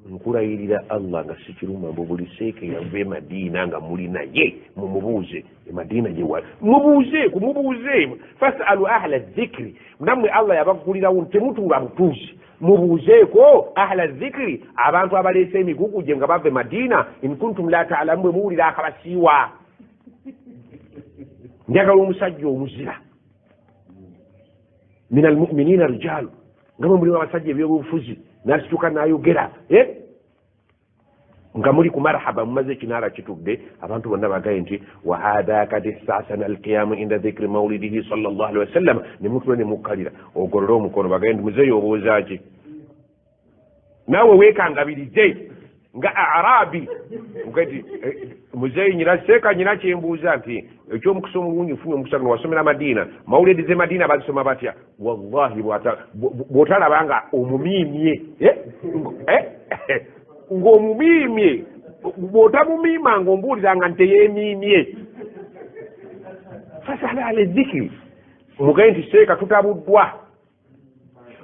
Nkulayirira Allah nga sikiruma mbu buli seeke yava e Madiina nga muli naye mumubuuze e Madiina gye wali mubuuze kumubuuze fasalu ahla dhikri nammwe Allah yabaggulirawo temutuula butuuzi mubuuzeeko ahla dhikri abantu abaleese emigugu gye nga bava e Madiina in kuntum la taalamu bwe muwulira akabasiiwa. Njagala omusajja omuzira min almuminina rijaalu nga bwe mulimu abasajja ebyobufuzi nasituka n'ayogera nga muli ku marhaba mumaze ekinaala kitudde abantu bonna bagaye nti wa hatha kad istasana alqiyamu inda dhikri maulidihi sallallahu alaihi wasallam ne mutula ne mukkalira ogolole omukono bagaye nti muzeeyi obuuza ki naawe weekangabirize nga arabi nti muzeeyi nyina seeka nyina kyembuuza nti ekyomukisa omulungi nfunye omukisa guno wasomera Madiina mawuledi ze Madiina bazisoma batya wallahi bw'otalaba nga omumiimye ng'omumiimye bw'otamumiima ng'ombuulira nga nteyeemiimye fasala ala dhikri mugaye nti seeka tutabuddwa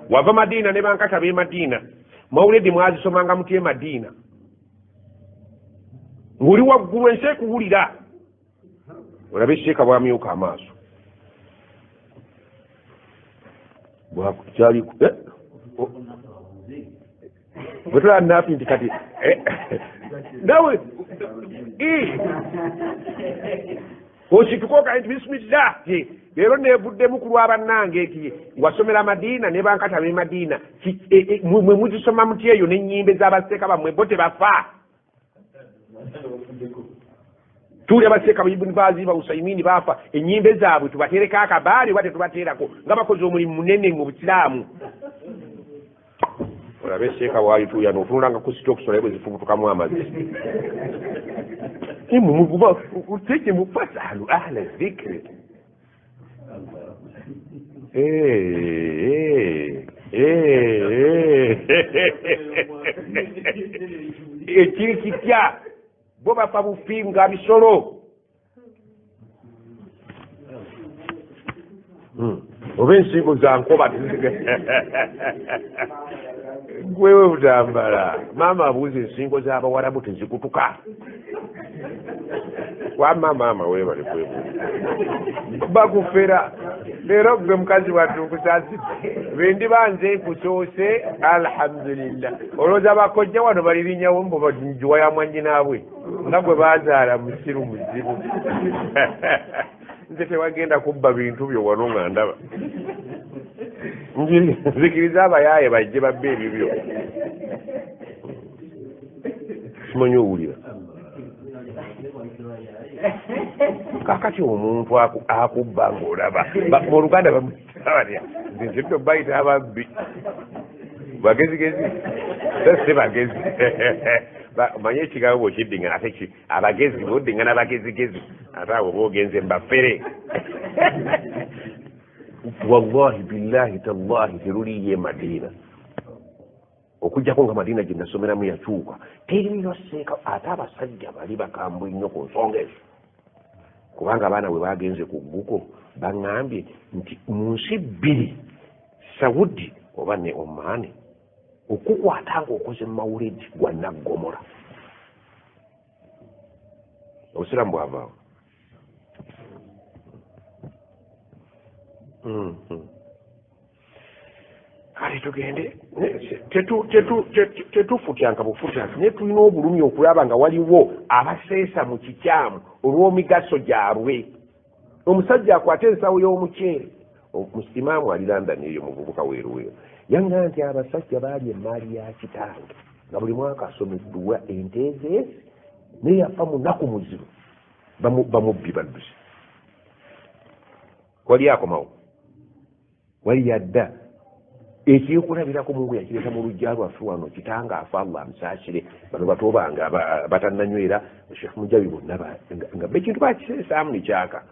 wava Madiina ne bankata b'e Madiina mawuledi mwazisomanga mutya e Madiina ng'oli waggulu ensi ekuwulira olabe seeka bwamyuka amaaso bwakyali bwetulaba naafi nti kati nawe osituka okaye nti bisimillah leero neevuddemu ku lwabannange nti wasomera Madiina ne bankata b'e Madiina mwe muzisoma mutya eyo n'ennyimbe z'abaseeka bammwe bo tebafa tuulya baseeka Ibn Bazi ba Usaimini bafa ennyimbe zaabwe tubateereko akabaali oba tetubateerako nga bakoze omulimu munene mu busiraamu. Olabe seeka bwalituuya n'otunulanga ku sitokisi olabe bwe zifubutukamu amazzi. Fasalu ahla dhikri ekiri kitya bo bafa bufi nga bisolo oba ensingo za nkoba gwewe butambala maama abuuza ensingo z'abawarabu tezikutuka wamma maama weebale kwebuuza bakufera leero gwe mukazi wattu nkusaasire bendiba nze nkusoose alhamdulillah olowooza bakojja wano balirinyawo mbu njuwa ya mwannyinaabwe nga gwe baazaala musiru muzibu nze tewagenda kubba bintu byo wano nga ndaba nzikiriza abayaaye bajje babbe ebibyo simanyi owulira kakati omuntu akubba ng'olaba mu Luganda bamuyita batya nze nno bayita ababbi bagezigezi si bagezi manye ekigambo bw'okiddingana ate abagezi boddingana bagezigezi ate abo boogenze mbafere wallahi billahi tallahi teruliyo e Madiina okuggyako nga Madiina gye nasomeramu yakyuka teriyo seeka ate abasajja bali bakambwe nnyo ku nsonga ezo kubanga abaana bwe bagenze ku gguko baŋŋambye nti mu nsi bbiri Saudi oba ne Oman okukwata ng'okoze mawuledi gwa naggomola obusiraamu bwavaawo. Kale tugende tetufutyanka bufutyanka naye tulina obulumi okulaba nga waliwo abaseesa mu kikyamu olw'emigaso gyabwe. Omusajja akwata ensawo y'omuceere imaamu ali London eyo muvubuka weeruweeru yaŋŋamba nti abasajja baali emaali ya kitange nga buli mwaka asoma edduwa ente ezeezi naye yafa munaku muzibu bamubbi baddusi wali akomawo wali yadda ekyekulabirako Mungu yakireeta mu luggya lwaffe wano kitange afa Allah amusaasire bano bato bange batannanywera Sheikh Mujabi bonna nga ekintu bakiseesaamu nekyaka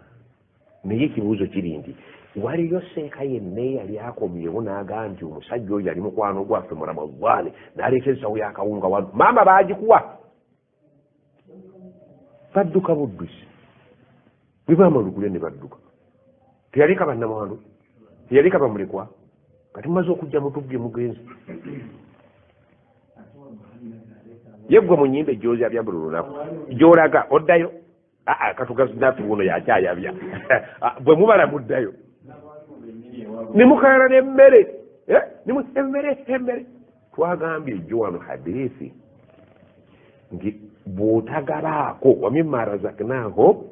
Naye ekibuuzo kiri nti waliyo seeka yenna eyali akomyewo n'agamba nti omusajja oyo yali mukwano gwaffe mu Ramadhaani n'aleeta ensawo y'akawunga wano, maama baagikuwa, badduka buddusi, bwe baamala okulya ne badduka. Teyaleka bannamwandu, teyaleka bamulekwa, kati mumaze okujja mutubbye mugenzi. Ye ggwe mu nnyimba ejjoozi buli lunaku gy'olaga oddayo, katugazinaffe wuno yakyayabya, bwe mubala muddayo ne mukalala n'emmere, emmere emmere. Twagambye ejjo wano hadithi nti bw'otagabaako wamimma razaknaho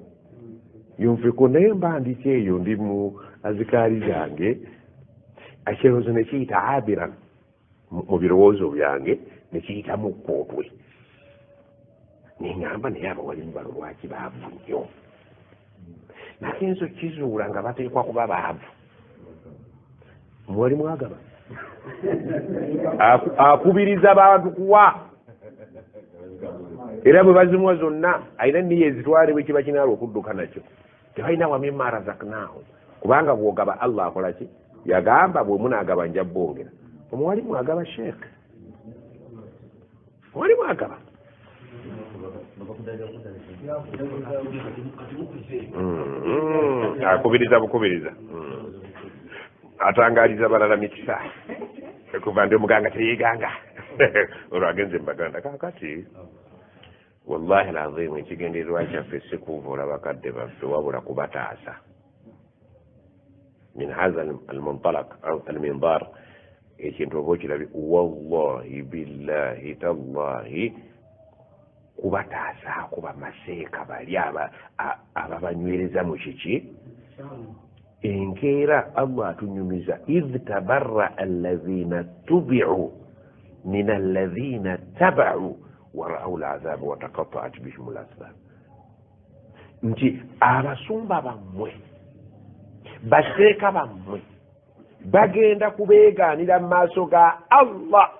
yunfiku, naye mba ndiki eyo ndi mu azikaali zange, ekirowoozo ne kiyita abiran mu birowoozo byange ne kiyita mu kkootwe, neŋŋamba naye abawalimu bano lwaki baavu nnyo? Nagenza okizuula nga bateekwa kuba baavu. Mwalimu agaba akubiriza bantu kuwa, era bwe bazimuwa zonna alina nniya ezitwale bwe kiba kinaala okudduka nakyo. Tebalina wamimma razaknahu, kubanga bw'ogaba Allah akola ki? Yagamba bwe munaagaba nja bongera. Omuwalimu agaba sheekh, omuwalimu agaba. Akubiriza bukubiriza, atangaaliza balala mikisa, kuva ndi omuganga teyeeganga olwo agenze mbaganda. Kaakati wallahi alazimu ekigendererwa kyaffe si kuvoola bakadde baffe wabula kubataasa. Min haza almuntalaq au almindar, ekintu oba okirabi, wallahi billahi tallahi, kubataasaako bamaseeka bali ababanywereza mu kiki enkeera. Allah atunyumiza idh tabarraa alladhina tubiu min alladhina tabau warau lazaba wataqataat bihim lasbab, nti abasumba bammwe baseeka bammwe bagenda kubeegaanira mu maaso ga Allah.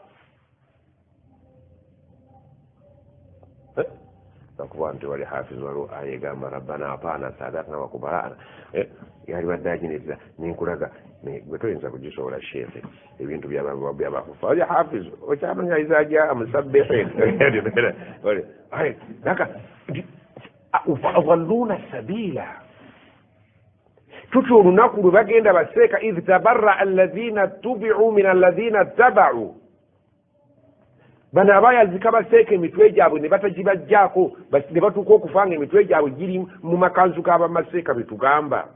Akuba nti wali hafiz waliwo aya egamba rabbana atana sadatna wa kubarana, yali badde agineetera nenkulaga gwe toyinza kugisobola sheekhe, ebintu byabakufa. Oli hafiz okyamanya iza jaa musabbihin adalluna sabila, tutyo olunaku lwe bagenda baseeka idh tabarraa alladhina tubiu min alladhina tabau, bano abayazika baseeka emitwe gyabwe ne batagibajjaako ne batuuka okufa nga emitwe gyabwe giri mu makanzu g'abamaseeka. Betugamba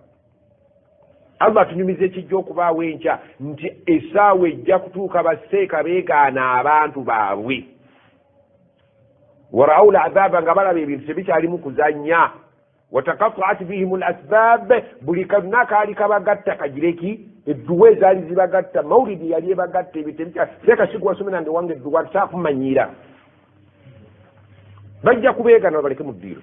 Allah atunyumiza ekijja okubaawo enkya nti essaawa ejja kutuuka baseeka beegaana abantu baabwe, warau lazaba, nga balaba ebintu tebikyalimu kuzannya, wataqataat bihim lasbab, buli konna kaali kabagatta kagireki, edduwa ezaali zibagatta, mawulidi yali ebagatta, ebyo seeka sikuwasomera nge wange edduwa saakumanyiira, bajja kubeegana babaleke mu ddiiro.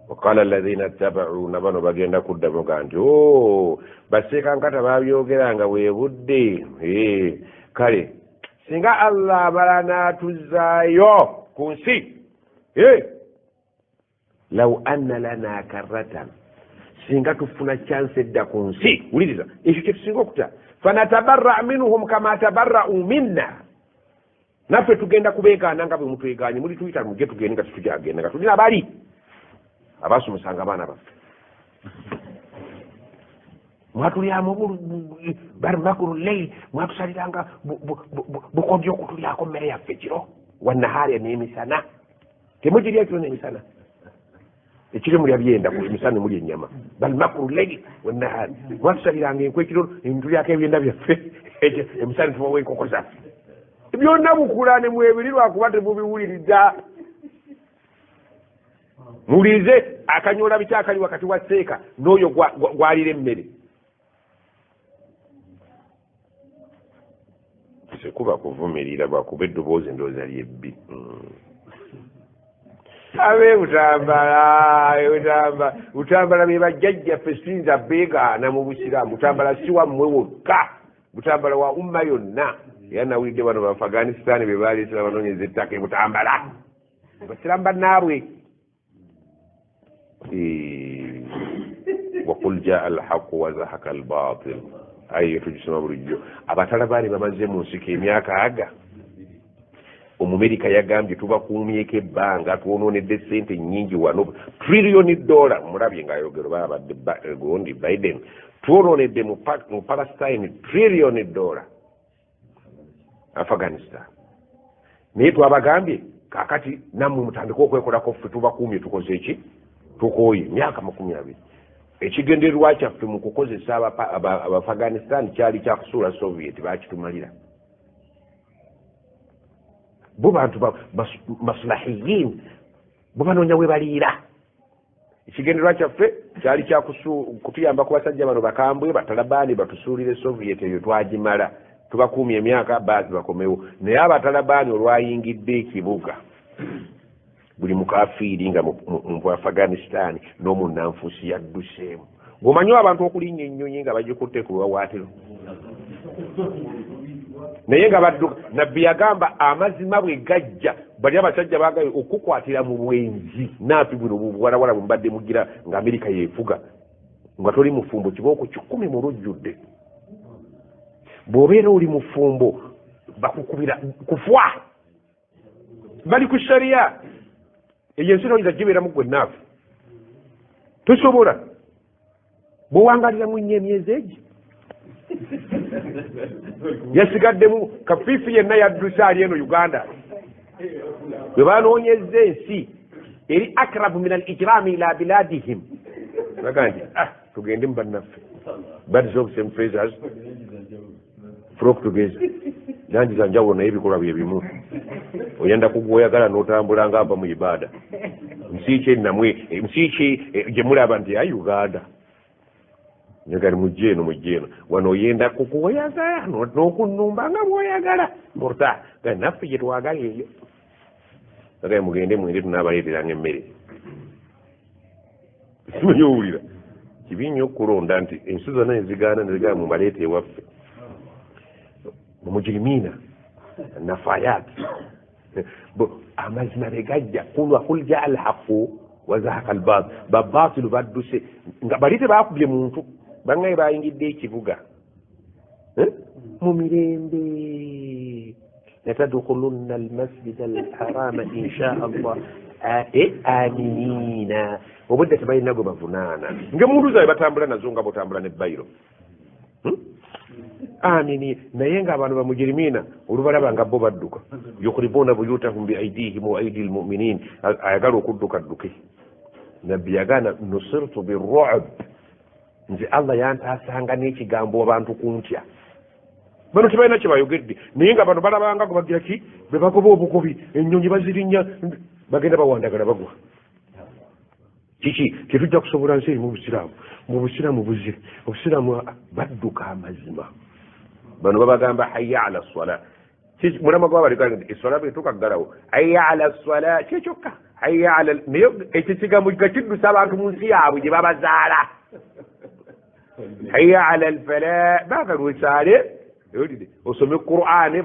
Waqala alladhina ttabau, na bano bagenda kuddamu ga nti baseeka nkata babyogeranga bwebudde, kale singa Allah abala n'atuzaayo ku nsi, law anna lana karratan, singa tufuna chance edda ku nsi, wuliriza ekyo kyetusinga okutya, fanatabarra minhum kama tabarra'u minna, naffe tugenda kubeegaana nga bwe mutwegaanye, muli tuyita mujje tugende nga tetukyagenda nga tulina bali abaasomesanga abaana baffe, mwatulyamu barmakuru leil, mwatusaliranga bukodyo okutulyako mmere yaffe kiro, wannahaari n'emisana, temugirya kiro n'emisana, ekiro mulya byenda, emisana mulya ennyama, balmakuru leil wannahaari, mwatusaliranga enkwe ekiro ntulyako ebyenda byaffe, emisana tubawa enkoko zaffe, byonna bukula ne mwebiri lwakuba temubiwuliriza. Muwulirize akanyola biki akali wakati wa seeka n'oyo gwalira emmere. Sikuba kuvumirira lwakuba eddoboozi endowooza lyebbi. Abe Butambala, Butambala be bajjajjaffe siyinza beegaana mu Busiraamu. Butambala si wammwe wokka, Butambala wa umma yonna. Era nawulidde bano ba Afghanistan be baleetera banoonyeza ettaka e Butambala, Basiraamu bannaabwe. Waqul jaa alhaqu wa zahaka albatil, ayo tugisoma bulijjo. Abatalabaani bamaze mu nsiko emyaka aga. Omumerika yagambye tubakuumyeko ebbanga, twonoonedde ssente nnyingi wano, triliyoni dola. Mulabye ng'ayogero babadde gundi Biden, twonoonedde mu Palestine triliyoni dola, Afghanistan. Naye twabagambye kaakati nammwe mutandike okwekolako, ffe tubakuumye, tukoze eki? Tukooye myaka 20. Ekigendererwa kyaffe mu kukozesa Abaafghanistan kyali kyakusuula Soviet, bakitumalira. Bo bantu maslahiyin, bo banoonya we baliira. Ekigendererwa kyaffe kyali kutuyamba ku basajja bano bakambwe Batalabaani batusuulire Soviet, eyo twagimala, tubakuumye emyaka baasi bakomewo. Naye Abatalabaani olwayingidde ekibuga, buli mukafiiri nga mu Afghanistan n'omunnanfuusi yadduseemu. Ng'omanyi abantu okulinnya ennyonyi nga bagikutte ku luwawaatiro, naye nga badduka. Nabbi yagamba amazima bwe gajja, bali abasajja baagayo okukwatira mu bwenzi naafi buno buwalawala bwe mubadde mugira nga Amerika yeefuga, nga toli mufumbo kibooko 10 mu lujjudde. Bw'obeera oli mufumbo bakukubira kufwa, bali ku sharia. Eyo ensi noyinza gibeeramu gwe naafe, tosobola. Bw'owangaliramu nnyo emyezi egi yasigaddemu kafiifi yenna yadduse ali eno Uganda. Bwe banoonyezza ensi eri akrabu min al ijrami ila biladihim, baga nti tugende mu bannaffe, birds of same feathers flock together. Langi za njawulo naye ebikolwa bye bimu. Oyenda kugwoyagala n'otambula ng'ava mu ibaada. Nsi ki ennamwe, nsi ki gye mulaba nti ya Uganda? Njagala mujje eno, mujje eno. Wano oyenda kukuwoyagala n'okunnumba nga bw'oyagala. Murta, nga naffe gye twagala eyo. Bagambye mugende mwende tunaabaleeteranga emmere. Simanyi owulira. Kibi nnyo okulonda nti ensi zonna ne zigaana ne zigaana mubaleete ewaffe. Mumujirimiina nafayat. Amazima be gajja, kul jaa alhaqu wa zahaka albatil. Babatilu badduse nga bali tebaakubye muntu, bangaye bayingidde ekibuga mu mirembe. Latadkhulunna almasjida alharama insha Allah aminina. Obudde tebalina gwe bavunaana, ng'emmundu zaabwe batambula nazo nga botambula ne bayiro. Amini. Naye ng'abantu bamujirimiina olubalaba nga bo badduka, yukhribuna buyutahum bi aidihim wa aidi lmuminin. Ayagala okudduka adduke. Nabbi yagaana nusirtu birru'b, nze Allah yantaasanga n'ekigambo abantu kuntya. Bano tebalina kye bayogedde, naye nga bano balabanga gwe bagira ki, bwe bagoba obugobi, ennyonyi bazirinnya, bagenda bawandagala bagwa. Kiki tetujja kusobola nsi erimu obusiraamu, mu busiraamu buzire obusiraamu. Badduka amazima. Bano babagamba hayya ala swala, mulamwa gwabali nti eswala bwetuuka ggalawo hayya ala swala kyekyokka hayya ala. Naye ekyo kigambo nga kiddusa abantu mu nsi yaabwe gye babazaala. Hayya ala alfala, baagala osaale osome Qur'ani,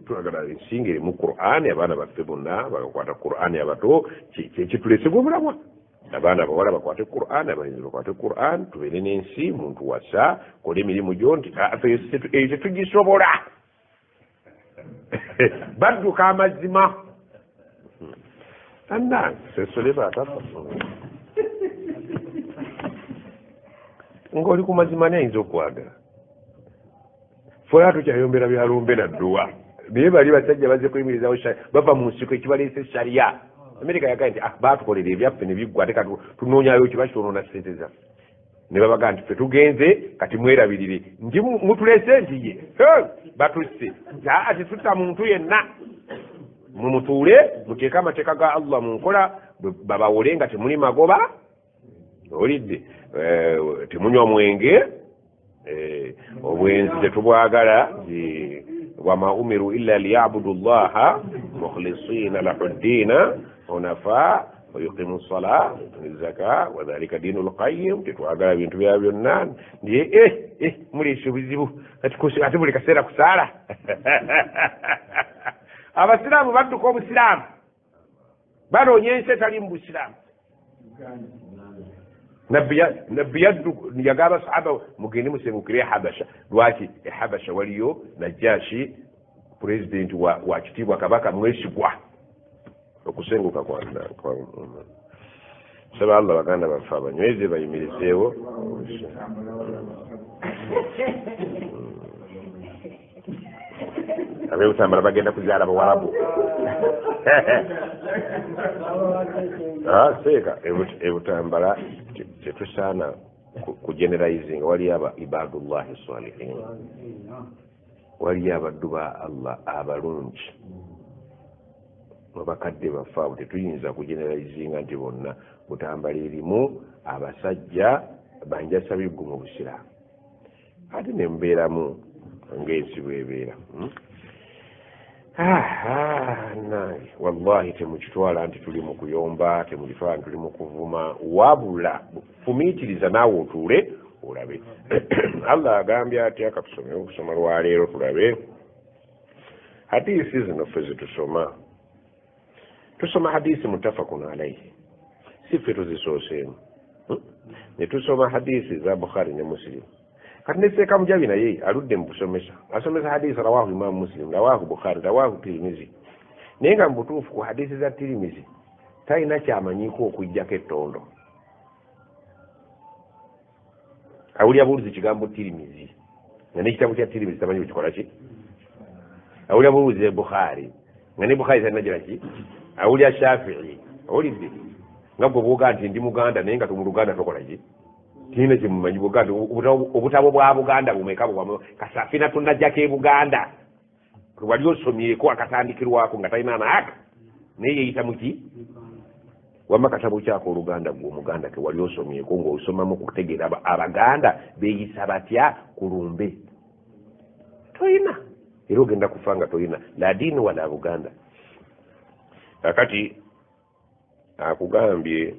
twagala ensinga erimu Qur'ani, abaana baffe bonna bakakwata Qur'ani abato, kyekitulese gwomulamwa. Abaana abawala bakwate Qur'ani, abalenzi bakwate Qur'ani, tubeere n'ensi, muntu wasa, kola emirimu gyo nti eyo tetugisobola. Badduka amazima. Annange sesole baatafa ng'oli ku mazima naye ayinza okwagala. Ffe tukyayombera byalumbe na dduwa, naye bali basajja bazze kuyimirizawo, bava mu nsiko ekibaleese sharia. Amerika yagambye nti baatukolera ebyaffe ne biggwa, ate kati tunoonyayo kiba kyonoona ssente zaffe. Ne babaga nti ffe tugenze kati mwerabirire, nti mutulese nti ye batusse, nti tetutta muntu yenna, mumutuule muteeke amateeka ga Allah mu nkola, babawole nga temuli magoba, olidde temunywa mwenge, obwenzi tetubwagala, wama umiru illa liyabudu llaha mukhlisina lahu ddiina hunafa wayuqimu ssala zaka wadhalika diinu lqayim. Tetwagala bintu bya byonna, ndiye muleese obuzibu ate buli kaseera kusaala. Abasiraamu badduka obusiraamu, banoonya ensi etali mu busiraamu. Nabbi yagamba sahaba mugende musengukire Habasha. Lwaki e Habasha waliyo Najashi president wa kitiibwa kabaka mwesigwa. Okusenguka kwa saba Allah baganda baffe abanyweze bayimirizeewo. Ab'ebutambala bagenda kuzaala bawarabu. Seeka ebutambala tetusaana kugeneralizinga. Waliyo aba ibadullahi salihin, waliyo abaddu ba Allah abalungi abakadde baffe abo tetuyinza kugeneralizinga nti bonna. Butambala erimu abasajja banjasabiggu mu busiraamu, ate ne mubeeramu ng'ensi bw'ebeera. Nange wallahi temukitwala nti tuli mu kuyomba, temukitwala nti tuli mu kuvuma, wabula fumiitiriza naawe otuule olabe. Allah agambye atya? Katusome okusoma lwaleero tulabe hadisi zino ffe zetusoma. Tusoma hadisi muttafaqun alaihi, si ffe tuzisooseemu. Ne tusoma hadisi za Bukhari ne Muslim. Kati ne Seeka Mujabi naye aludde mu kusomesa, asomesa hadisi rawahu Imamu Muslim, rawahu Bukhari, rawahu Tirimizi, naye nga mu butuufu ku hadisi za Tirimizi talina kyamanyiiko okuggyako ettondo. Awulira buwulizi kigambo Tirimizi nga n'ekitabo kya Tirimizi tamanyi bwekikola ki. Awulira buwulizi Bukhari nga ne Bukhari talina gira ki. Awulira Shafii, awulidde nga gwe bwogaa nti ndi Muganda naye nga mu Luganda tokola ki, kirina kyemumanyi Buganda. Obutabo bwa Buganda bumeka bwamu kasafina tunajjako e Buganda wali osomyeko akatandikirwako nga talina naaka naye yeeyita muki. Wamma katabo kyako Oluganda gwe Omuganda ke wali osomyeko ng'osomamu kutegeera Abaganda beeyisa batya ku lumbe, toyina. Era ogenda kufa nga toyina la diini wala Buganda. Kakati akugambye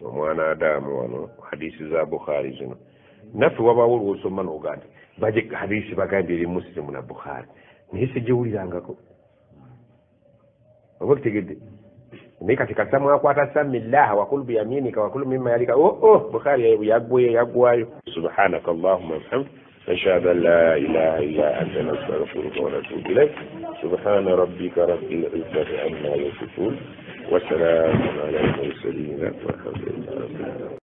omwana Adamu wano hadisi za Bukhari zino naffe wabaawo olwosoma n'ogaa nti baje hadisi bagambye eri Muslimu na Bukhari, naye sigiwulirangako. Oba kitegedde? Naye kati kasita mwakwata samillaha wakulu biyaminika wakulu mimma yalika, Bukhari yaggwayo. Subhanaka allahumma bihamdik nashhadu an la ilaha illa anta nastaghfiruka wa natubu ilayk. Subhana rabbika rabbil izzati amma yasifun wa salamun ala al mursalin walhamdulillahi rabbil alamin.